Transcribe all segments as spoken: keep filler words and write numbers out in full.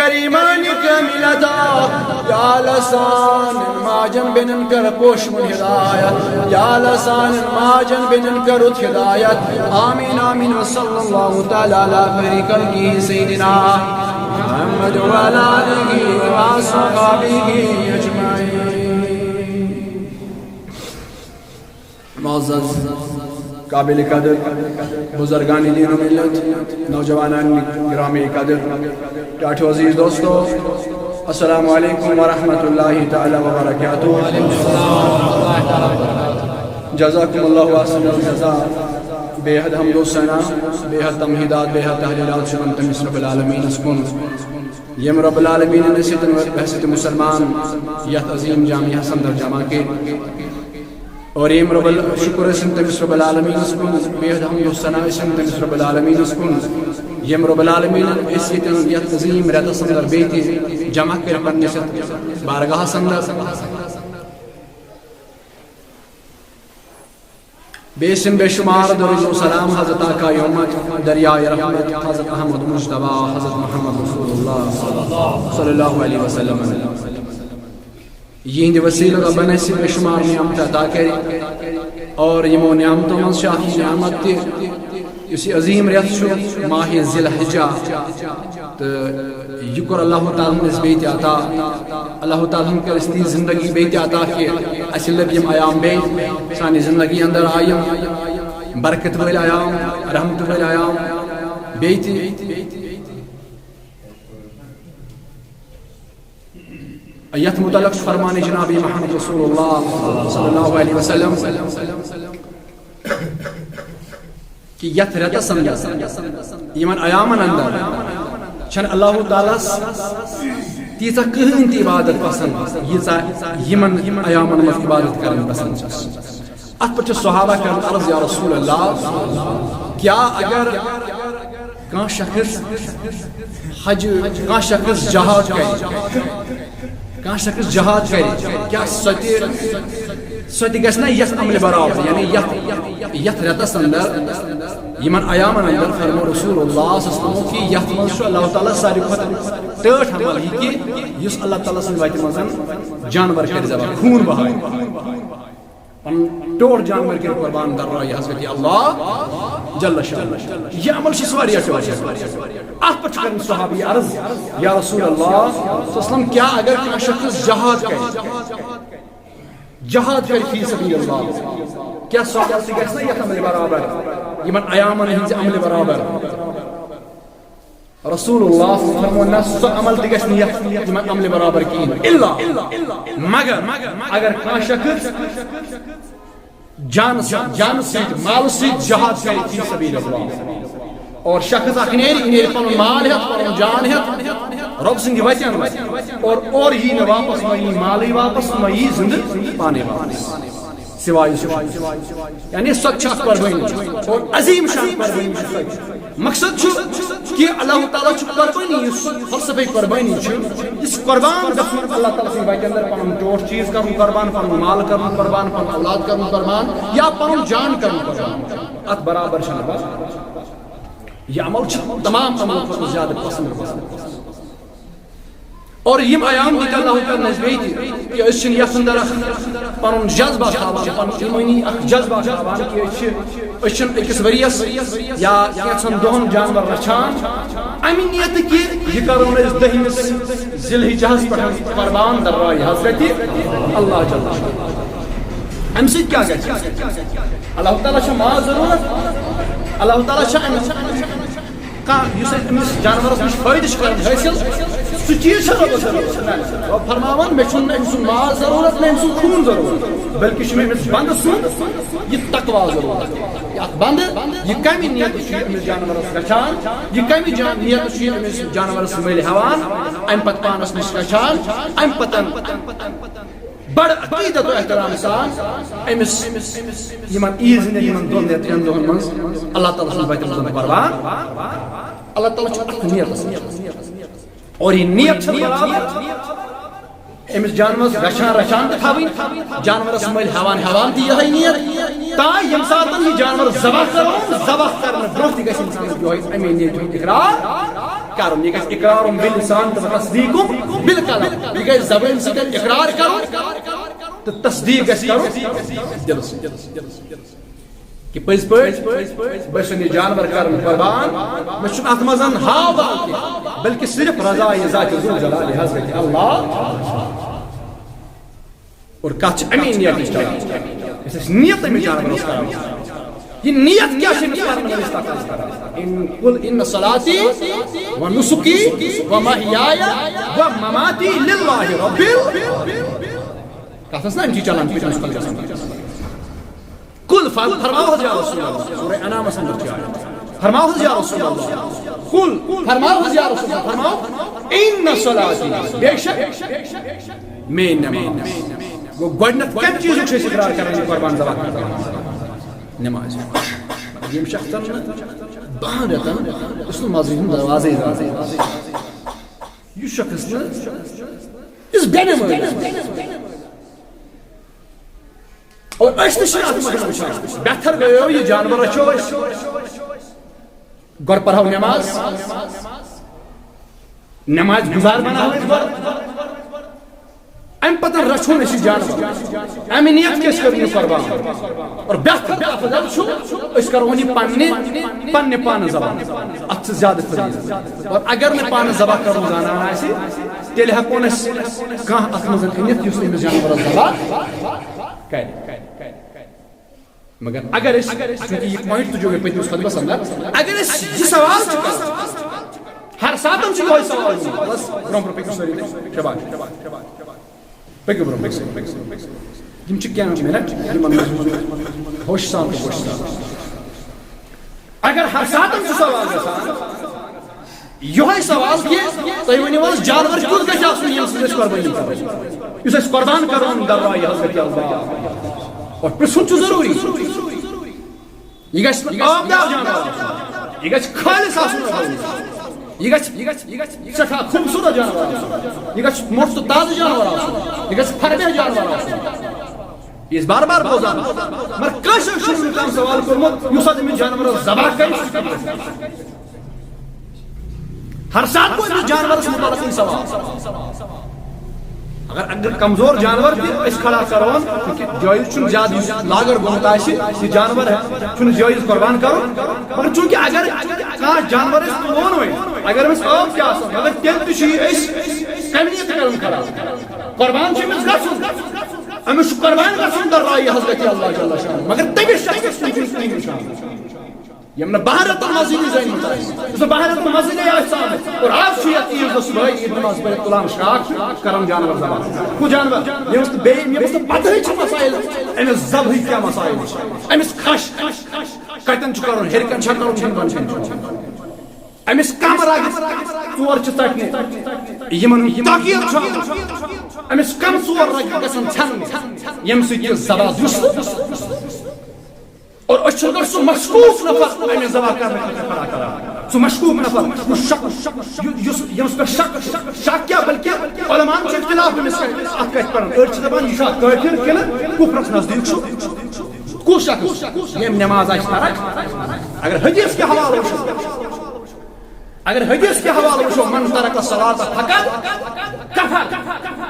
کر ایمان کامل عطا۔ یا اللہ سانٮ۪ن ماجن بیٚنٮ۪ن کر پوشہٕ وُن ہدایت۔ یا اللہ سانٮ۪ن ماجن بیٚنٮ۪ن کر رُت ہدایت۔ آمین آمین۔ وصلی اللہ تعالی علی خیر خلقہ سیدنا محمد وعلی آلہ وصحبہ اجمعین۔ معزز، قابل قدر بزرگان دین و ملت، نوجوانان گرامی قدر، ٹاٹھو عزیز دوستو، السلام علیکم ورحمۃ اللہ تعالی وبرکاتہ۔ جزاکم اللہ احسن الجزا۔ بے حد حمد و ثنا، بے حد تمہیدات، بے حد تحلیلات چھِ یِوان تٔمِس رب العالمینس کُن، ییٚمۍ رب العالمینن أسۍ ییٚتٮ۪ن بحیثیت مسلمان یتھ عظیم جامعہ ہس اندر جمع کٔرۍ۔ اور ییٚمۍ رب ال-، شکر ٲسِن تٔمِس رب العالمینس کُن، بے حد حمد و ثنا ٲسِن تٔمِس رب العالمینس کُن، ییٚمۍ رب العالمینن أسۍ ییٚتٮ۪ن یتھ عظیم رٮ۪تس اندر بیٚیہِ تہِ جمع کٔرۍ پننِس یتھ بارگاہس اندر۔ بیٚیہِ ٲسِن بے شمار درود و سلام حضرت آقا امت، دریائے رحمت، حضرت احمد مجتبی، حضرت محمد رسول اللہ صلی اللہ علیہ وسلم۔ یِہنٛدِ وسیلہٕ رۄبن اسہِ بے شمار نعمت عطا کرِ، اور یِمو نعمتو منٛز چھِ اکھ یہِ نعمت تہِ، یُس یہِ عظیم رٮ۪تھ چھُ، ماہِ ذی الحجہ، تہٕ یہِ کوٚر اللہ تعالیٰ ہن اسہِ بیٚیہِ تہِ عطا۔ اللہ تعالیٰ ہن کٔر اسہِ تِژھ زندگی بیٚیہِ تہِ عطا کہِ اسہِ لٔبۍ یِم ایام بیٚیہِ، سانہِ زندگی اندر آیہِ یِم برکت وٲلۍ ایام، رحمت وٲلۍ ایام بیٚیہِ تہِ۔ یتھ متعلق چھُ فرمان جناب محمد رسول اللہ صلی اللہ علیہ وسلم کہ یتھ رٮ۪تس اندر، یِمن ایامن اندر چھنہٕ اللہ تعالیٰ ہس تیٖژاہ کٕہٕنۍ تہِ عبادت پسند، ییٖژاہ یِمن ایامن منٛز عبادت کرٕنۍ پسند چھس۔ اتھ پٮ۪ٹھ چھِ صحابہ کران عرض، یا رسول اللہ، کیا اگر کانٛہہ شخص حج، کانٛہہ شخص جہاد کرِ، کانٛہہ شخص جہاد کرِ، کیا سۄ تہِ، سۄ تہِ گژھِ نا یتھ عملہِ برابر، یعنی یتھ، یتھ رٮ۪تس اندر، یِمن ایامن اندر؟ فرمو رسول اللہ صلی اللہ علیہ وسلم کہ یتھ منٛز چھُ اللہ تعالیٰ ساروی کھۄتہٕ ٹٲٹھ عمل یہِ کہ یُس اللہ تعالیٰ سٕنٛدِ وتہِ منٛز جانور کرِ ذبح، خوٗن بہایہِ۔ پنُن ٹوٹھ جانور کٔرِو قربان در راہِ حضرت اللہ جل شانہ۔ یہِ عمل چھُ واریاہ ٹوٹھ۔ اتھ پٮ۪ٹھ چھُ کران صحابی عرض، یا رسول اللہ صلی اللہ علیہ وسلم، کیا اگر کانٛہہ شخص جہاد کرِ، جہاد کرِ فی سبیل اللہ، کیا سۄ عمل تہِ گژھِ نا یتھ عملہِ برابر، یِمن ایامن ہٕنٛزِ عملہِ برابر؟ رسول اللہ صلی اللہ علیہ وسلم فرمون، نہ، سُہ عمل تہِ گژھِ نہٕ یتھ یِمن عملہِ برابر کِہیٖنۍ۔ الا، مگر اگر کانٛہہ شخص جان سۭتۍ، جان سۭتۍ، مال سۭتۍ جہاد کرِ فی سبیل اللہ، اور شخص اکھ نیرِ، یہِ نیرِ پنُن مال ہٮ۪تھ، پنُن جان ہٮ۪تھ، رۄب سٕنٛدِ وتہِ اندر، اور اور یی نہٕ واپس، نہ یی مالٕے واپس، نہ یی زندٕ پانے واپس۔ سوائے یُس، یعنی سۄ تہِ چھِ اکھ قربٲنی، اور عظیم شان قربٲنی چھِ سۄ تہِ۔ مقصد چھُ کہ اللہ تعالیٰ چھُ قربٲنی، یُس فلسفے قربٲنی چھُ، یُس قربان گژھُن، اللہ تعالیٰ سٕنٛدِ وتہِ اندر پنُن ٹوٹھ چیٖز کرُن قربان، پنُن مال کرُن قربان، پنُن اولاد کرُن قربان، یا پنُن جان کرُن قربان، اتھ برابر چھُنہٕ۔ بس، یہِ عمل چھُ تمام عملو کھۄتہٕ زیادٕ پسند گژھان۔ اور یِم ایام دِتۍ اللہ تعالیٰ ہن اسہِ بیٚیہِ تہِ، کہِ أسۍ چھِنہٕ یتھ اندر اکھ پنُن جذبہ تھاوان، پنُن ایمٲنی اکھ جذبہ تھاوان، کہِ أسۍ چھِ، أسۍ چھِنہٕ أکِس ؤریس یا کینٛژھن دۄہن جانور رچھان، امہِ نیتہٕ کہِ یہِ کرو نہٕ أسۍ دٔہمِس ذی الحجہ ہس پٮ۪ٹھ قربان در راہِ حضرت اللہ جل شانہ۔ امہِ سۭتۍ کیٛاہ گژھِ؟ اللہ تعالیٰ چھا ماز ضروٗرت؟ اللہ تعالیٰ چھا امہِ کانٛہہ یُس أسۍ أمِس جانورس نِش فٲیدٕ چھِ کران حٲصِل، سُہ چیٖز چھا رۄبَس ضروٗرت؟ نہ۔ رۄب فرماوان، مےٚ چھُنہٕ أمۍ سُنٛد ماز ضروٗرت، نہ أمۍ سُنٛد خوٗن ضروٗرت، بلکہِ چھُ مےٚ أمِس بنٛدٕ سُنٛد یہِ تقویٰ ضروٗرت۔ یہِ اکھ بنٛدٕ، یہِ کمہِ نیتہٕ چھُ یہِ أمِس جانورس رچھان، یہِ کمہِ جان-، نیتہٕ چھُ یہِ أمِس جانورس مٔلۍ ہٮ۪وان، امہِ پتہٕ پانس نِش رچھان، امہِ پتہٕ بڑٕ عقیدت و احترام سان أمِس یِمن عیٖد ہٕنٛدٮ۪ن یِمن دۄن یا ترٛٮ۪ن دۄہن منٛز اللہ تعالیٰ سٕنٛز وتہِ منٛز قربان۔ اللہ تعالیٰ چھُ اتھ نیتس وٕچھان۔ اور یہِ نیت چھِ برابر أمِس جانورس رچھان رچھان تہِ تھاوٕنۍ، جانورس مٔلۍ ہٮ۪وان ہٮ۪وان تہِ یِہوٚے نیت، تاکہِ ییٚمہِ ساتہٕ یہِ جانور ذبح کرو، ذبح کرنہٕ برونٛہہ تہِ گژھِ انسانس یِہوٚے اَمے نیتہِ ہُنٛد اقرار۔ کرُن، یہِ گژھِ اقرار باللسان تہٕ تصدیق بالقلب۔ یہِ گژھِ زبٲنۍ سۭتۍ اقرار کرُن تہٕ تصدیق گژھِ کرُن دِلہٕ سۭتۍ۔ کہ پٔزۍ پٲٹھۍ بہٕ چھُس یہِ جانور کران قربان، مےٚ چھُنہٕ اتھ منٛز ہاو باو تہِ، بلکہِ صرف رضا یہِ ذات ذوالجلال حضرت اللہ۔ اور کتھ چھِ امی نیتٕچ چلان، یۄس اَسہِ نیت اَمہِ جانورس کران۔ یہِ نیت کیٛاہ چھِ أمِس کران؟ أمِس تَتھ منٛز کران۔ ان قل ان صلاتی و نسکی و محیای و مماتی للہ رب ال-، کتھ ٲس نا أمۍ چی چلان پٔتمِس خۄطبس منٛز؟ قل، فر-، فرماو حض یا رسول اللہ، سورہ انعامس اندر چھِ آیت۔ فرماو حض یا رسول اللہ، قل، فرماو حض یا رسول اللہ، فرماو، ان صلاتی، بے شک میٲنۍ نماز۔ گوٚو گۄڈٕنیتھ کمہِ چیٖزُک چھِ أسۍ اقرار کران یہِ قربان ذبح کران؟ نماز۔ ییٚمہِ شخصن نہٕ بہن رٮ۪تن اوس نہٕ مسجد ہُنٛد دروازے زالان۔ یُس شخص نہٕ یُس بے نمٲز اور أسۍ تہِ چھِ اَتھ منٛز وٕچھان۔ بہتر گٔیو یہِ جانور رچھو أسۍ۔ گۄڈٕ پرہو نماز، نماز گُزار بناوو أسۍ گۄڈٕ۔ اَمہِ پتہٕ رچھون أسۍ یہِ جانور۔ اَمہِ نیت کیٛاہ أسۍ کَرو یہِ قربان؟ اور بہتر تہٕ افضل چھُ أسۍ کَرون یہِ پننہِ، پننہِ پانہٕ ذبح۔ اَتھ چھِ زیادٕ فضیلت۔ اور اگر نہٕ پانہٕ ذبح کَرُن زانان آسہِ، تیٚلہِ ہٮ۪کون أسۍ کانٛہہ اَتھ منٛز أنِتھ یُس أمِس جانورَس ذبح کرِ۔ مگر اگر أسۍ، چونکہ یہِ پوائنٹ تُجو مےٚ پٔتمِس خطبس اندر، اگر أسۍ یہِ سوال چھِ کران، ہر ساتہٕ چھُ یِہوٚے سوال یِوان۔ بس، برونٛہہ برونٛہہ پٔکِو سٲری تہِ۔ شاباش۔ پٔکِو برونٛہہ، پٔکِو، پٔکِو، پٔکِو۔ یِم چھِ کینٛہہ منٹ یِمن منٛز ہوش سان تہٕ ہوش سان۔ اگر ہر ساتہٕ چھُ سوال گژھان، یِہوٚے سوال کہِ تُہۍ ؤنِو حظ، جانور کیُتھ گژھِ آسُن، ییٚمہِ سۭتۍ أسۍ قۄربٲنی کرو، یُس أسۍ قۄربان کرون درگاہ حضرت اللہ؟ اور پرٛژھُن چھُ ضروٗری۔ یہِ گژھِ نہٕ آبدار جانور آسُن، یہِ گژھِ خالص آسُن۔ یہِ گژھِ، یہِ گژھِ، یہِ گژھِ سٮ۪ٹھاہ خوٗبصوٗرت جانور آسُن، یہِ گژھِ موٚٹ تہٕ تازٕ جانور آسُن، یہِ گژھِ فربہ جانور آسُن۔ یہِ ٲسۍ بار بار بوزان، مگر کٲنٛسہِ چھُنہٕ کانٛہہ سوال کوٚرمُت، یُس اَتھ أمِس جانورَس ذبح کرِ، سُہ کیٛاہ کرِ؟ ہر ساتہٕ گوٚو أمِس جانورَس مُتعلِق یہِ سوال۔ اگر، اگر کمزور جانور تہِ أسۍ کھڑا کرون، کیونکہ جٲیز چھُنہٕ زیادٕ، یُس لاگر گوٚمُت آسہِ، یہِ جانور چھُنہٕ جٲیز قربان کرُن۔ مگر چونکہ اگر کانٛہہ جانور أسۍ تُلون وۄنۍ، اگر أمِس ٲب تہِ آسان، مگر تیٚلہِ تہِ چھُ یہِ أسۍ کمہِ نیتہٕ کرُن کھڑا؟ قربان چھُ أمِس گژھُن، أمِس چھُ قربان گژھُن درگاہ حضرت اللہ جل شانہ، مگر تٔمِس شخصس چھُنہٕ کُنہِ کُنہِ نِشان۔ یِم نہٕ بہن رٮ۪تن منٛزٕے زٲنۍمٕتۍ آسہِ، یُس نہٕ بہن رٮ۪تن منٛزٕے آسہِ آمٕتۍ، اور آز چھُ یتھ عیٖد دۄہ صبحٲے عیٖد نماز پٔرِتھ تُلان شراکھ، کران جانور ذبح۔ کُس جانور؟ ییٚمِس نہٕ بیٚیہِ، ییٚمِس نہٕ پتہٕے چھِ مسائل، أمِس ذبحٕکۍ کیٛاہ مسائل چھِ، أمِس کھش کتٮ۪ن چھُ کرُن، ہیٚرِ کَنہِ چھا کرُن کِنہٕ بۄنہٕ کَنہِ چھُ کرُن؟ أمِس کم رگہٕ ژور چھِ ژٹنہِ، یِمن ہُنٛد تاکید چھُ آمُت۔ أمِس کم ژور رگہٕ گژھن ژھٮ۪نٕنۍ، ییٚمہِ سۭتۍ یہِ ذبح یُس، اور أسۍ چھِنہٕ گۄڈٕ سُہ مشکوک نفر أمِس ذبح کرنہٕ خٲطرٕ کھڑا کران۔ سُہ مشکوک نفر، یُس شک، یُس، ییٚمِس پٮ۪ٹھ شک، شک کیٛاہ بلکہِ علماءن چھُ اختلاف أمِس پٮ۪ٹھ، اَتھ کَتہِ پَرن۔ أڑۍ چھِ دَپان یہِ چھا کٲفِر کِنہٕ کُفرَس نزدیٖک چھُ۔ کُس شخص ییٚمۍ نماز آسہِ ترک؟ اگر حدیث کہِ حوالہٕ وٕچھو، اگر حدیث کہِ حوالہٕ وٕچھو، من ترک الصلاۃ فقد کفر،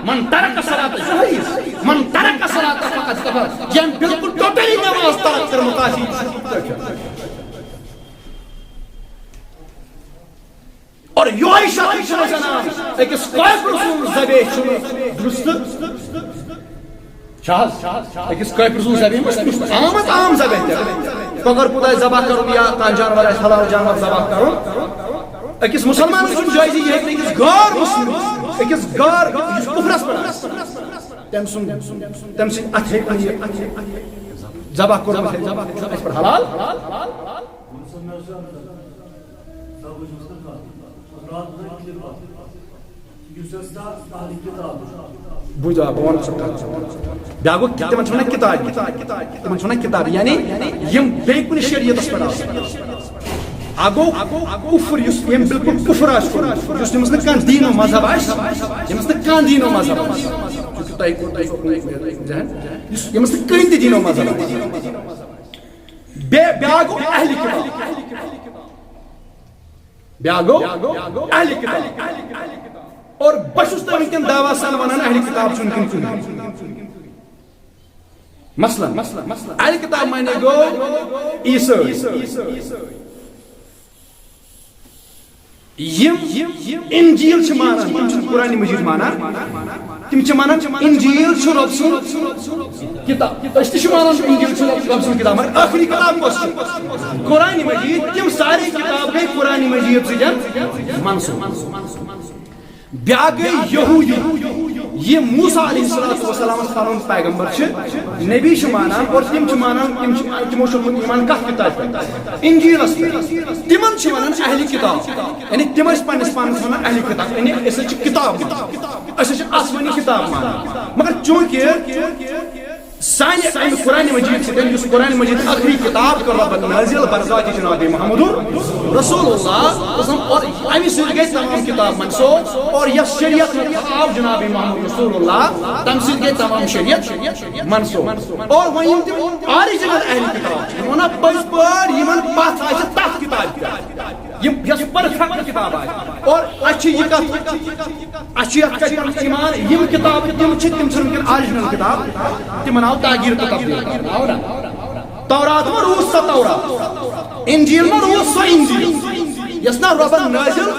من ترک الصلاۃ، یہِ حدیث، من ترک الصلاۃ فقد کفر، ییٚمۍ بالکل ٹوٹلی نماز ترک کٔرمٕژ آسہِ، یہِ چھُ کٲفِر۔ اور یِہوٚے شخص چھُنہٕ زنان، أکِس کٲفِر سُنٛد ذبح چھُنہٕ درست۔ چھا حظ؟ أکِس کٲفِر سُنٛد ذبح ما چھُ درست؟ عام حظ، عام ذبح تہِ۔ کۄکر پوٗت آسہِ ذبح کرُن یا کانٛہہ جانور آسہِ، حلال جانور ذبح کرُن، أکِس مُسلمان سُنٛد جٲیزی، یہِ ہیٚکہِ نہٕ أکِس غٲر مُسلِم، أکِس غٲر، یُس کُفرس پٮ۪ٹھ آسہِ، تٔمۍ سُنٛد، تٔمۍ سٕنٛدِ اَتھٕ ہیٚکہِ نہٕ یہِ ذبح کوٚرمُت ہیٚکہِ، چھُ اَسہِ پٮ۪ٹھ حلال۔ بوٗزِو، آ، بہٕ وَنہٕ ژٕ کَتھ۔ بیٛاکھ گوٚو، تِمَن چھِ وَنان کِتاب، تِمَن چھِ وَنان کِتاب، یعنی یِم بیٚیہِ کُنہِ شریعتَس پٮ۪ٹھ آسَن۔ اَکھ گوٚو کُفر، یُس ییٚمۍ بالکل کُفر آسہِ کوٚرمُت، یُس ییٚمِس نہٕ کانٛہہ دیٖن و مذہب آسہِ، ییٚمِس نہٕ کانٛہہ دیٖن و مذہب آسہِ، چونکہ تۄہہِ کوٚر، تۄہہِ کوٚر ذہن، یُس ییٚمِس نہٕ کٕہٕنۍ تہِ دیٖن و مذہب آسہِ۔ بیٚیہِ بیٛاکھ گوٚو اہلِ کِتاب۔ بیٛاکھ گوٚو اہل کتاب۔ اور بہٕ چھُس تۄہہِ وٕنکیٚن دعویٰ سان ونان، اہل کتاب چھُنہٕ وٕنکیٚن کٕہٕنۍ۔ مثلاً، اہل کتاب معنی گوٚو عیسٲے۔ یِم انجیل چھِ مانان، تِم چھِنہٕ قرآن مجید مانان۔ تِم چھِ مانان انجیل چھُ رۄب سُنٛد کتاب۔ أسۍ تہِ چھِ مانان انجیل چھُ رۄب سُنٛد کتاب، مگر ٲخری کتاب کۄس چھِ؟ قرآن مجید۔ تِم سارے کتاب گٔے قرآن مجید سۭتۍ منسوخ۔ بیٛاکھ گٔے یہودی، یِم موسیٰ علیہ الصلوۃ والسلامس پنُن پیغمبر چھِ، نبی چھِ مانان، اور تِم چھِ مانان، تِم چھِ، تِمو چھُ اوٚنمُت ایمان کتھ کتابہِ پٮ۪ٹھ؟ انجیلس پٮ۪ٹھ۔ تِمن چھِ ونان اہل کتاب، یعنی تِم ٲسۍ پننِس پانس ونان اہل کتاب، یعنی أسۍ حظ چھِ کتاب مانان، أسۍ حظ چھِ آسمٲنی کتاب مانان۔ مگر چونکہ سانہِ امہِ قرآن مجید سۭتۍ، یُس قرآن مجید ٲخری کتاب کٔر رۄبن نازل برذات جناب محمد رسول اللہ صلی اللہ علیہ وسلم، اور امہِ سۭتۍ گٔے تمام کتاب منسوخ، اور یۄس شریعت مےٚ تھٲو جناب محمد رسول اللہ، تمہِ سۭتۍ گٔے تمام شریعت منسوخ۔ اور وۄنۍ یِم تِم آرجنل اہل کتاب چھِ، یِم ونان پٔزۍ پٲٹھۍ یِمن پتھ آسہِ تتھ کتابہِ پٮ۪ٹھ، یِم، یۄس پٔرفیکٹ کتاب آسہِ۔ اور اسہِ چھِ یہِ کتھ، اسہِ چھِ یتھ کتھِ پٮ۪ٹھ ایمان، یِم کتابہٕ تِم چھِ، تِم چھِنہٕ وٕنکیٚن آرجنل کتاب، تِمن آو تاخیر تہٕ تبدیل کرنہٕ، آو نا؟ تورات ما روٗز سۄ تورات؟ انجیل ما روٗز سۄ انجیل؟ یۄس نا رۄبن نازل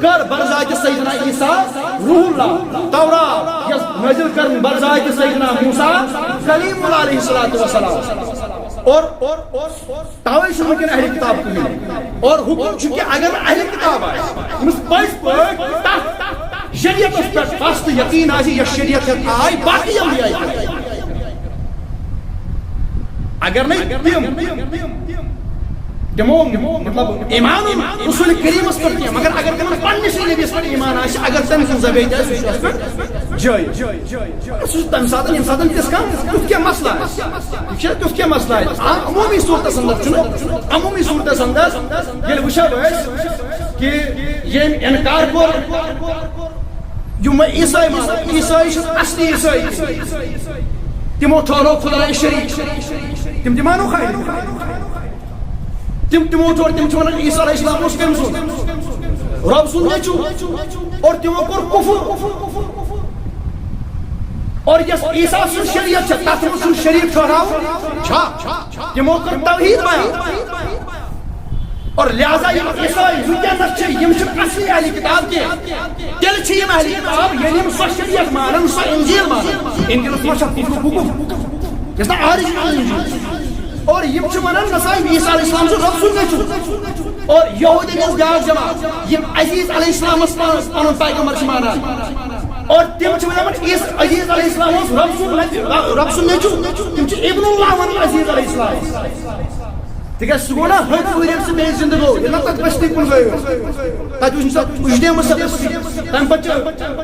کٔر برذات سیدنا عیسیٰ روح اللہ، تورات یۄس نازل کٔر برذات سیدنا موسیٰ کلیم اللہ علیہ الصلوۃ والسلام۔ اور، اور، اور توے چھُنہٕ وٕنکیٚن اہل کتاب کٕہٕنۍ۔ اور حکم چھُ کہ اگر نہٕ اہل کتاب آسہِ، أمِس پٔزۍ پٲٹھۍ تتھ شریعتس پٮ۪ٹھ پستہٕ یقین آسہِ، یۄس شریعت ہٮ۪تھ آے باقی انبیاء کرام۔ اگر نہٕ تِم، تِمو، مطلب، ایمان رسول کریمس پٮ۪ٹھ کینٛہہ، مگر اگر تِمن پننِسٕے نبیس پٮ۪ٹھ ایمان آسہِ، اگر تٔمۍ سُنٛد ذبح تہِ آسہِ، سُہ چھُ اَتھ پٮ۪ٹھ جٲیز۔ سُہ چھُ تَمہِ ساتہٕ، ییٚمہِ ساتہٕ تِژھ کانٛہہ، تیُتھ کینٛہہ مسلہٕ آسہِ۔ ٹھیٖک چھا؟ تیُتھ کینٛہہ مسلہٕ آسہِ۔ آ، عموٗمی صوٗرتس اندر چھُنہٕ، عموٗمی صوٗرتس اندر ییٚلہِ وٕچھو أسۍ کہِ ییٚمۍ اِنکار کوٚر، یِم عیٖساے، عیٖساے چھِ اصلی عیٖساے، تِمو ٹھہرو خدایہِ شریٖک، تِم تہِ مانو خیر۔ تِم، تِمو چھُ، تِم چھِ وَنان عیسیٰ علیہ السلام اوس کٔمۍ سُنٛد؟ رۄب سُنٛد نیٚچوٗ۔ اور تِمو کوٚر کُفُر۔ اور یۄس عیسیٰ سٕنٛز شریعت چھےٚ، تَتھ منٛز چھُنہٕ شریٖک ٹھہراوُن چھا؟ تِمو کٔر توحیٖد بیان۔ اور لہذا یِم عیسائی وٕنکیٚنَس چھِ، یِم چھِ اصلی اہلِ کتاب کینٛہہ۔ تیٚلہِ چھِ یِم اہلِ کتاب، ییٚلہِ یِم سۄ شریعت مانَن، سۄ انجیل مانَن۔ انجیلَس منٛز چھا کُفرُک حُکُم؟ یۄس نہٕ آرجنل انجیل۔ اور یِم چھِ ونان، نسا عیسیٰ علیہ السلام چھُ رۄب سُنٛد نیٚچوٗ۔ اور یہودین ہٕنٛز بیٛاکھ جماعت، یِم عزیز علیہ السلامس پانس پنُن پیغمبر چھِ مانان۔ اور تِم چھِ ونان، عیس-، عزیز علیہ السلام اوس رۄب سُنٛد نیٚچوٗ، رۄب سُنٛد نیٚچوٗ۔ تِم چھِ ابن اللہ ونان عزیز علیہ السلام۔ تِکیٛازِ سُہ گوٚو نا ہتھ ؤری ییٚمہِ سۭتۍ بیٚیہِ زِندٕ گوٚو، ییٚلہِ نا تتھ پٮ۪ٹھ تِم کُن گٔیو۔ تتہِ وٕچھ نہٕ سۄ وٕچھنٲومٕژ سۄ تفصیٖل۔ تمہِ پتہٕ چھِ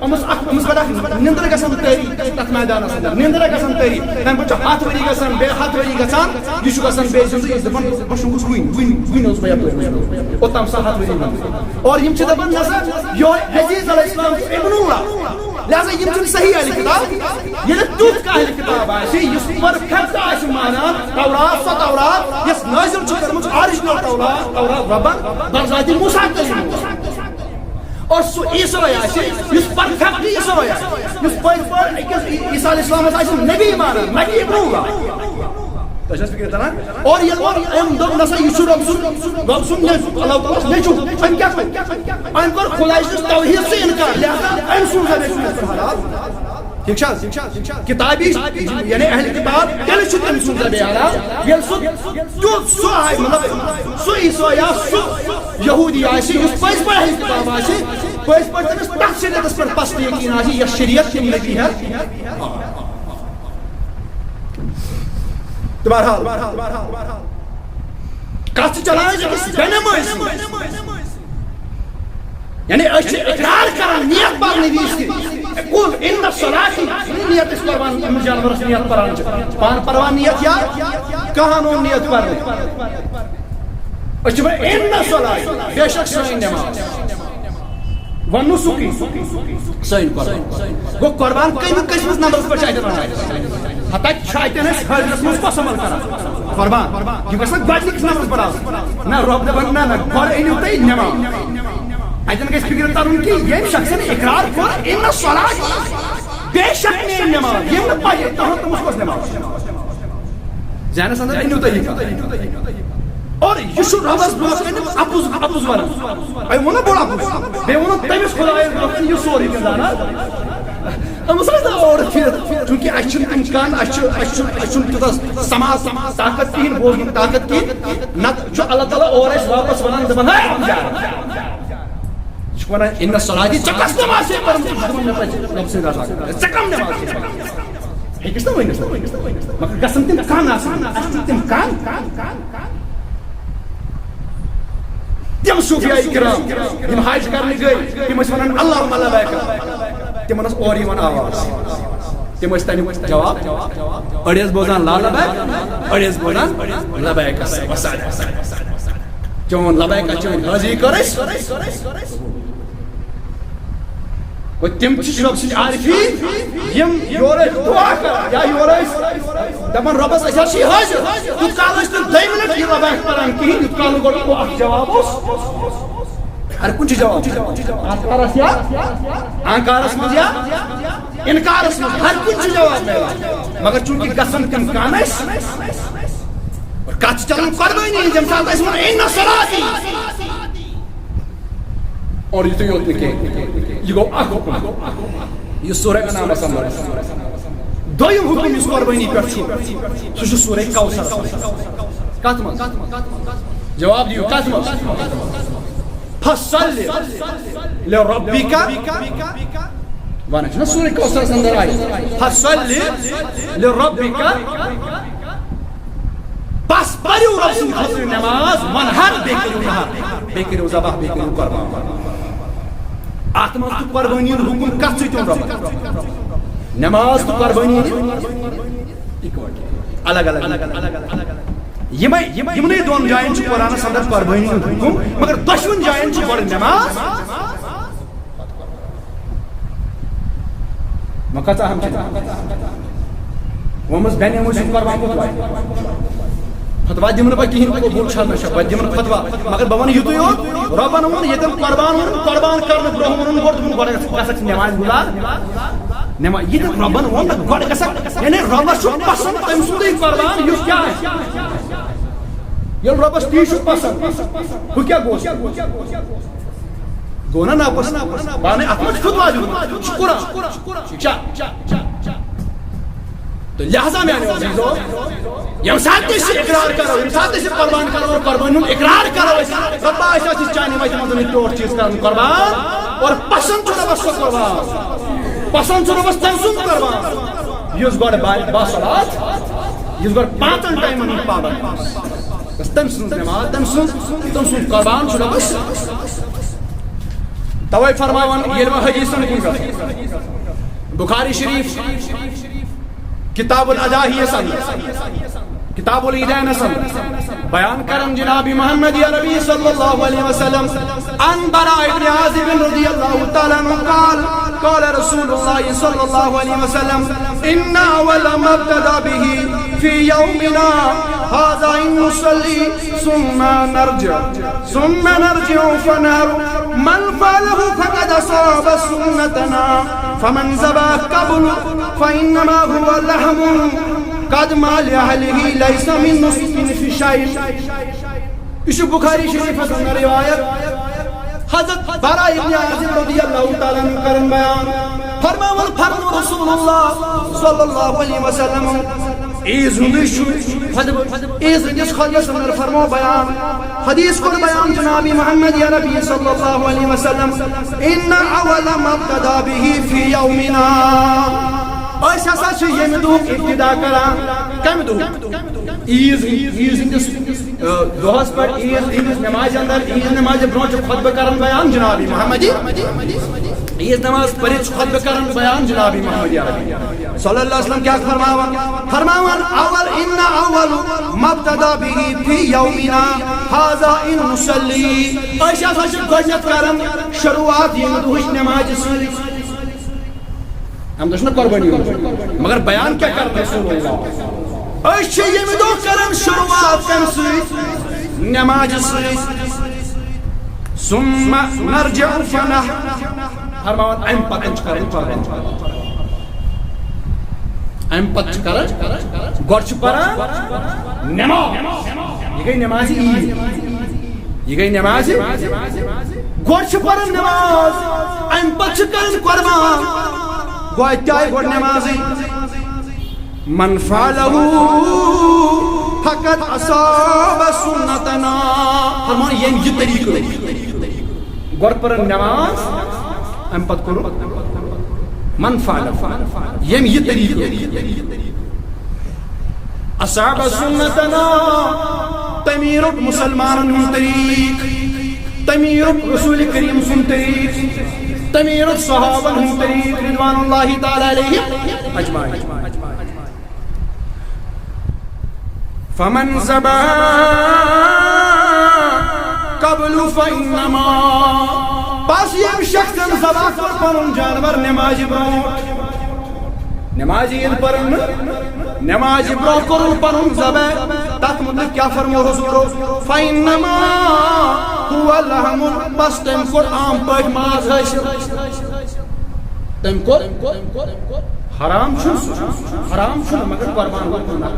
أمِس اکھ، أمِس پتہٕ اکھ نِندٕر گژھان تٲری تتھ میدانس اندر، نِندٕر گژھان تٲری۔ تمہِ پتہٕ چھُ ہتھ ؤری گژھان، بیٚیہِ ہتھ ؤری گژھان، یہِ چھُ گژھان بیٚیہِ زِندٕ، یہِ چھُ دپان، بہٕ شۄنٛگُس وُنہِ، وُنہِ، وُنہِ اوسُس بہٕ یپٲرۍ۔ اوٚتام سا ہتھ ؤری منٛز۔ اور یِم چھِ دپان، نسا، یہوے عزیز علیہ السلام چھُ ابن اللہ۔ لہذا یِم چھِنہٕ صحیح اہلِ کتاب۔ ییٚلہِ تیُتھ کانٛہہ اہلِ کتاب آسہِ، یُس پرفیکٹ آسہِ مانان تورات، سۄ تورات، یۄس نٲزِل چھِ کٔرمٕژ، آرجنل تورات، تورات رۄبن، برذاتِ موسیٰ کٔرمٕژ۔ اور سُہ عیسائی آسہِ، یُس پرفیکٹ عیسائی آسہِ، یُس پٔزۍ پٲٹھۍ أکِس عیسیٰ علیہ السلامس آسہِ نبی مانان، نہ کہ ابن اللہ۔ تۄہہِ چھا فِکرِ تران؟ اور ییٚلہِ وۄنۍ أمۍ دوٚپ، نسا، یہِ چھُ رۄب سُنٛد، رۄب سُنٛد نیٚچوٗ، اللہ تعالیٰ ہس نیٚچوٗ، أمۍ کیٛاہ کوٚر؟ أمۍ کوٚر خدایہِ سٕنٛز توحیٖد سۭتۍ اِنکار، لہذا أمۍ سُنٛد ذبح چھُ حلال۔ ٹھیٖک چھا؟ کتابی، یعنی اہلِ کتاب، تیٚلہِ چھُ تٔمۍ سُنٛد ذبح حلال، ییٚلہِ سُہ تیُتھ سُہ آسہِ، مطلب، سُہ عیسائی یا سُہ یہودی آسہِ، یُس پٔزۍ پٲٹھۍ اہلِ کتاب آسہِ، پٔزۍ پٲٹھۍ تٔمِس تتھ شریعتس پٮ۪ٹھ پستہٕ یقین آسہِ، یۄس شریعت تِم نبی ہٮ۪تھ۔ تہٕ بہرحال، کتھ چھِ چلان أکِس بے نمٲزی۔ یعنی أسۍ چھِ اقرار کران نیت پرنہٕ وِزِ تہِ۔ قل ان صلاتی، یعنی نیت أسۍ پران، أمِس جانورس نیت پران چھِ۔ پانہٕ پران نیت یا کانٛہہ اَنون نیت پرنہٕ۔ أسۍ چھِ وَنان، ان صلاتی، بے شک سٲنۍ نماز۔ ونُسُکی، سٲنۍ قربان۔ گوٚو قربان کَمہِ قٕسمٕچ نمبرس پٮ۪ٹھ چھِ اَتٮ۪ن وَنان؟ ہتا چھُ اتٮ۪ن اسہِ حٲضرس منٛز کۄس عمل کران؟ قربان۔ یہِ گژھِ نہ گۄڈٕنِکِس نمبرس پٮ۪ٹھ آسُن۔ نہ، رۄب دپان، نہ، نہ، گۄڈٕ أنِو تُہۍ نٮ۪ماز۔ اتٮ۪ن گژھِ فِکرِ ترُن کہِ ییٚمہِ شخصن اقرار کوٚر، ان الصلاۃ، بے شک میٲنۍ نٮ۪ماز، ییٚمۍ نہٕ پَزِ، تُہُنٛد تٔمِس کۄس نٮ۪ماز؟ ذہنس اندر أنِو تُہۍ یہِ کتھ۔ اور یہِ چھُ رۄبس برونٛہہ کنہِ اپُز، اپُز ونان۔ أمۍ ووٚن نہ بوٚڑ اپُز۔ بیٚیہِ ووٚنُن تٔمِس خۄدایس برونٛہہ کنہِ یہِ سورُے کینٛہہ زانان۔ أمِس ٲسۍ نہٕ اور پھِرِتھ، چوٗنٛکہِ اَسہِ چھُنہٕ اِمکان، اَسہِ چھُ، اَسہِ چھُ، اَسہِ چھُنہٕ تیوٗتاہ سماج طاقت کِہیٖنۍ، بوزنُک طاقت کِہیٖنۍ۔ نتہٕ چھُ اللہ تعالیٰ اورٕ اَسہِ واپس وَنان، دَپان، "ہے، یہِ چھُ وَنان، 'ان الصلاۃ'، ژےٚ کۄس نٮ۪ماز چھے پَران؟ ژٕ چھُکھ دَپان، مےٚ پَزِ رۄبہٕ سٕنٛدِ رضا کَرٕنۍ۔ ژےٚ کَم نٮ۪ماز چھے پَران؟" ہیٚکِس نا ؤنِتھ، مگر گژھن تِم کَم آسٕنۍ، اَسہِ چھِ تِم کَم۔ تِم صوفیاء کرام یِم حج کرنہِ گٔے، تِم ٲسۍ وَنان، "اللہم لبیک۔" تِمن ٲس اورٕ یِوان آواز، تِم ٲسۍ تَمیُک جواب، أڑۍ ٲسۍ بوزان "لا لبیک"، أڑۍ ٲسۍ بوزان "لبیک و سعدیک"۔ چون لبیک، چون حٲضی کٔر اَسہِ۔ گوٚو تِم تہِ چھِ رۄب سٕنٛدۍ عارفیٖن، یِم یورٕ ٲسۍ دُعا کران یا یورٕ ٲسۍ دَپان، "رۄبَس، أسۍ حظ چھِ حٲضِر۔" تیوٗت کال ٲسۍ نہٕ دۄیہِ مِنَٹ یہِ لبیک پَران کِہیٖنۍ، یوٗت کال نہٕ گۄڈٕ اَکھ جواب اوس۔ ہر کُنہِ چھُ جواب۔ اَنکارَس یا اَنکارَس منٛز یا اِنکارَس منٛز، ہر کُنہِ چھُ جواب میلان۔ مگر چوٗنٛکہِ گژھن تِم کَم ٲسۍ، اور کَتھ چھِ چَلان قۄربٲنی ہِنٛز، ییٚمہِ ساتہٕ اَسہِ ووٚن، "ان الصلاۃ"۔ اور یُتُے یوت نہٕ کینٛہہ، یہِ گوٚو اکھ حُکُم، یُس سورہ انعامس اندر چھُ۔ دوٚیِم حُکُم یُس قۄربٲنی پٮ۪ٹھ چھُ، سُہ چھُ سورہ کوثر۔ کتھ منٛز؟ جواب دِیِو، کتھ منٛز؟ فصل لربک۔ ونان چھُنہ سورہ کوثرس اندر آیہِ، فصل لربک۔ پس پٔرِو رۄب سٕنٛدِ خٲطرٕ نٮ۪ماز، وَنہَر، بیٚیہِ کٔرِو نہر، بیٚیہِ کٔرِو ذبح، بیٚیہِ کٔرِو قۄربان۔ اَتھ منٛز تہِ قۄربٲنی ہُنٛد حُکُم کَتھ سۭتۍ اوٚن رۄبَن؟ نٮ۪ماز تہٕ قۄربٲنی اِکوَٹہٕ، الگ الگ۔ یِمَے، یِمَے، یِمنٕے دۄن جایَن چھُ قرآنَس اندر قۄربٲنی ہُنٛد حُکُم، مگر دۄشوٕنۍ جایَن چھُ گۄڈٕ نٮ۪ماز۔ وۄنۍ کۭژاہ اہم چھِ؟ وۄنۍ منٛز بٮ۪نہِ منٛز چھُ قۄربان کوٚت واتہِ؟ فتوا دِمہٕ نہٕ بہٕ کِہیٖنۍ، قبوٗل چھا نہ چھا، بہٕ دِمہٕ نہٕ فتوا۔ مگر بہٕ وَنہٕ یُتُے یوت، رۄبَن ووٚن، ییٚتٮ۪ن قۄربان ووٚنُن، قۄربان کرنہٕ برونٛہہ ووٚنُن گۄڈٕ، دوٚپُن، "گۄڈٕ گژھکھ، گژھکھ ژٕ نٮ۪مازِ گُزار۔" نٮ۪ما-، یہِ تہِ رۄبَن ووٚن نہ، گۄڈٕ گژھکھ، یعنی رۄبَس چھُ پَسنٛد تٔمۍ سُنٛدُے قۄربان، یُس کیٛاہ آسہِ۔ ییٚلہِ رۄبَس تی چھُ پَسنٛد، ہُہ کیٛاہ گوٚو؟ گوٚو نا ناپسند؟ پانے اتھ منٛز چھُ فتوا دیُن، یہِ چھُ قرآن۔ ٹھیٖک چھا؟ تہٕ لہذا میانیو عزیزو، ییٚمہِ ساتہٕ تہِ أسۍ اقرار کرو، ییٚمہِ ساتہٕ تہِ أسۍ قربان کرو اور قربان ہُنٛد اقرار کرو أسۍ، رۄبا، أسۍ حظ چھِ چانہِ وتہِ منٛز یہِ ٹوٹھ چیٖز کران قربان، اور پسند چھُ رۄبس سُہ قربان، پسند چھُ رۄبس تٔمۍ سُنٛد قربان، یُس گۄڈٕ با-، باصلات، یُس گۄڈٕ پانٛژن ٹایمن ہُنٛد پابند آسہِ۔ بس تٔمۍ سٕنٛز نماز، تٔمۍ سٕنٛز، تٔمۍ سُنٛد قربان چھُ رۄبس۔ توے فرماوان ییٚلہِ وۄنۍ حدیثن کُن گژھو، بخاری شریف، کتاب الاضاحیس اندر، کتاب العیدینس اندر بیان کران جناب محمد عربی صلی اللہ علیہ وسلم عن براء ابن عازب رضی اللہ تعالی عنہ قال، قال رسول اللہ صلی اللہ علیہ وسلم، ان اول ما ابتدا به في يومنا هذا ان نصلي ثم نرجع، ثم نرجع فننحر، من فعله فقد أصاب سنتنا، فمن ذبح قبل فإنما هو لحم قدم لأهله ليس من نسك في شيء۔ یہِ چھُ بخاری شریفس اندر روایت۔ حضرت براء ابن عازب رضی اللہ تعالیٰ عنہ کرن بیان، فرماوان، فرمو رسول اللہ صلی اللہ علیہ وسلم، عیز ہُنٛدُے چھُ خطبہٕ، عیز ہٕنٛدِس خطبس اندر فرمو بیان، حدیث کوٚر بیان جناب محمد عربی صلی اللہ علیہ وسلم، ان اول ما ابتدا به في يومنا، أسۍ ہسا چھِ ییٚمہِ دۄہُک ابتدا کران، کمہِ دۄہُک؟ عیز، عیز ہٕنٛدِس، آ، دۄہس پٮ۪ٹھ عیز ہٕنٛدِس نمازِ اندر، عیز نمازِ برونٛہہ چھُ خطبہٕ کران بیان جناب محمد۔ عیز نماز پٔرِتھ چھُ خطبہٕ کران بیان جناب محمد عربی صلی اللہ علیہ وسلم کیٛاہ فرماوان؟ فرماوان، اول، ان اول ما ابتدا به في يومنا هذا ان نصلي۔ أسۍ ہسا چھِ گۄڈٕنٮ۪تھ کران شروٗعات ییٚمہِ دۄہٕچ نمازِ سۭتۍ۔ امہِ دۄہ چھُنہ قۄربٲنی ہُنٛد۔ مگر بیان کیٛاہ کرِ رسول اللہ؟ أسۍ چھِ ییٚمہِ دۄہ کران شروٗعات کَمہِ سۭتۍ؟ نمازِ سۭتۍ۔ ثم نرجع فنح۔ فرماوان، امہِ پتہٕ چھِ کرٕنۍ قۄربان۔ امہِ پتہٕ چھِ کران، گۄڈٕ چھِ پران نماز۔ یہِ گٔے نمازِ عیٖد۔ یہِ گٔے نمازِ۔ گۄڈٕ چھِ پران نماز، امہِ پتہٕ چھِ کران قۄربان۔ گوٚو اَتہِ تہِ آیہِ گۄڈٕ نمازٕے۔ من فعله فقد اصاب سنتنا۔ فرمان، ییٚمۍ یہِ طریٖقہٕ روٚٹ۔ گۄڈٕ پٔرٕن نماز، اَمہِ پتہٕ کوٚرُن من فعله۔ ییٚمۍ یہِ طریٖقہٕ روٚٹ۔ اصاب سنتنا، تٔمی روٚٹ مُسلمانن ہُنٛد طریٖقہٕ، تٔمی روٚٹ رسول کریم سُنٛد طریٖقہٕ، تٔمی روٚٹ صحابن ہُنٛد طریٖقہٕ رضوان اللہ تعالی علیہم اجمعین۔ فمن ذبح قبل فإنما، پس ییٚمۍ شخصن ذبح کوٚر پنُن جانور نمازِ برونٛٹھ، نمازِ عیٖد پٔرٕن نہٕ، نمازِ برونٛہہ کوٚرُن پنُن ذبح، تتھ مُتعلق کیٛاہ فرموو حضوٗرو؟ فإنما هو لحم، بس تٔمۍ کوٚر عام پٲٹھۍ ماز حٲصِل۔ تٔمۍ کوٚر، حرام چھُنہٕ سُہ، حرام چھُنہٕ، مگر قۄربان گوٚو گۄناہ۔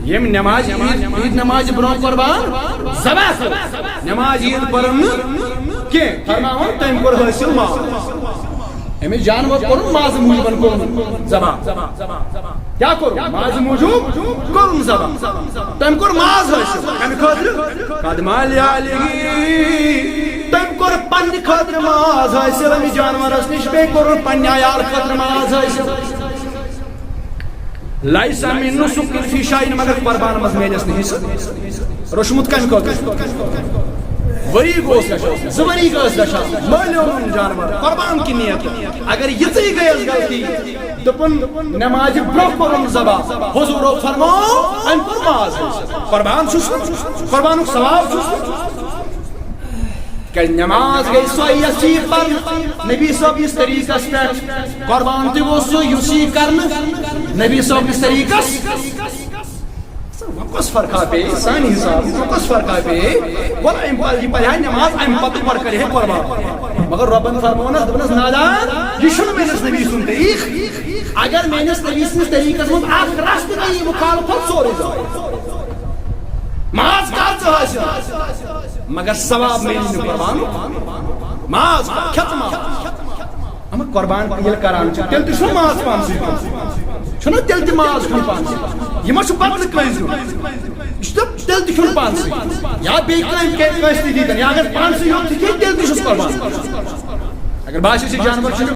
ییٚمۍ نمازِ عیٖد، عیٖد نمازِ برونٛہہ قۄربان ذبح کوٚر، نمازِ عیٖد پٔرٕن نہٕ کینٛہہ، فرماوان تٔمۍ کوٚر حٲصِل ماز۔ أمِس جانور کوٚرُن مازٕ موٗجوٗبن کوٚرُن ذبح۔ کیٛاہ کوٚرُن؟ مازٕ موٗجوٗب کوٚرُن ذبح۔ تٔمۍ کوٚر ماز حٲصِل۔ کَمہِ خٲطرٕ؟ قد مال علی۔ تٔمۍ کوٚر پننہِ خٲطرٕ ماز حٲصِل أمِس جانورس نِش، بیٚیہِ کوٚرُن پننہِ عیال خٲطرٕ ماز حٲصِل۔ لیس من نسک فی شیء، مگر قربان منٛز میلٮ۪س نہٕ حصہٕ۔ روٚچھمُت کَمہِ خٲطرٕ؟ ؤری گوٚو گژھان، زٕ ؤری گٔژھ گژھان، مٲلِو اوٚنُن جانور قربان کہِ نیت۔ اگر یِژٕے گٔیَس غلطی، دوٚپُن نمازِ برونٛہہ کوٚرُن ذبح، حضوٗرو فرموو، أمۍ کوٚر ماز۔ قربان چھُس نہٕ، قربانُک ثواب چھُس نہٕ۔ کیٛازِ نماز گٔے سۄ یۄس یی پرنہٕ نبی صٲبنِس طریٖقس پٮ۪ٹھ، قربان تہِ گوٚو سُہ یُس یی کرنہٕ نبی صٲبنِس طریٖقس۔ وۄنۍ کۄس فرقا پیٚیہِ سانہِ حساب، وۄنۍ کۄس فرقا پیٚیہِ؟ وَلہٕ أمۍ پَزِ، یہِ پَرِ ہا نٮ۪ماز، اَمہِ پَتہٕ گۄڈٕ کَرِ ہے قۄربان۔ مگر رۄبَن فرموونَس، دوٚپنَس، "نادان، یہِ چھُنہٕ میٛٲنِس نبی سُنٛد طریٖق۔ اگر میٛٲنِس نبی سٕنٛدِس طریٖقَس منٛز اَکھ رَژھ تہِ گٔیی مُخالفت، سورُے ضایع۔ ماز کَر ژٕ حٲصِل، مگر ثواب میلہِ نہٕ قۄربانُک۔ ماز کَر، کھٮ۪تہٕ ماز۔" اما قربان ییٚلہِ کران چھِ، تیٚلہِ تہِ چھُنہ ماز پانسٕے کھیوٚن۔ چھُنہ تیٚلہِ تہِ ماز کھیوٚن پانسٕے۔ یہِ ما چھُ بدلہٕ کٲنٛسہِ دیُن؟ یہِ چھُ تیٚلہِ تہِ کھیوٚن پانسٕے۔ یا بیٚیہِ کامہِ کَرِ کٲنٛسہِ تہِ دیٖتن، یا اگر پانسٕے یوت تہِ کھیٚیہِ، تیٚلہِ تہِ چھُس قربان۔ اگر باسہِ، یہِ جانور چھُنہٕ